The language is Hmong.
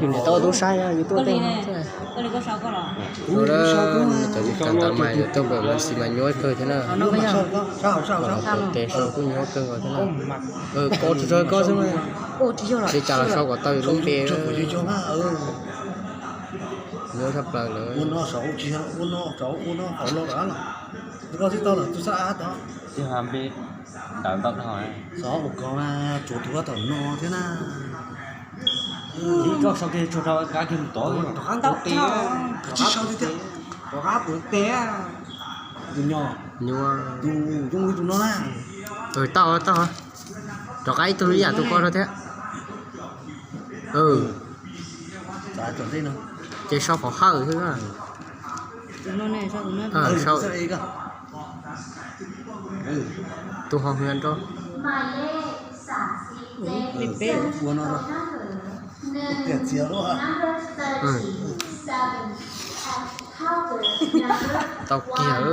Yus niam tau tub saib yus tuaj tej no. Ua, cov li kab ntawd mas yus tuaj npam mas xis mas nyuaj kawg thiab na. Tes sau kuj nyuaj kawg nkaus thiab na. Koj tsuas tso koj xwb mas. Tsis cas los sau kom tau yus lub npe. Nyuaj tshaj plaws lawm. Xov ua kog mas tsuas tus tom no thiab na. Koj sau kiag tsuag rau qab kiag mus tod, rov qab mus tod, rov qab mus tod, rov qab mus tod. Tus nyuag, nyuaj, tus zoo li tus no na. Tau tau, rov qab ib tug ib yam tus koj rau thiab. Ces sau qhov hawm xwb. Tus ho hwv nrau. Tau kiag.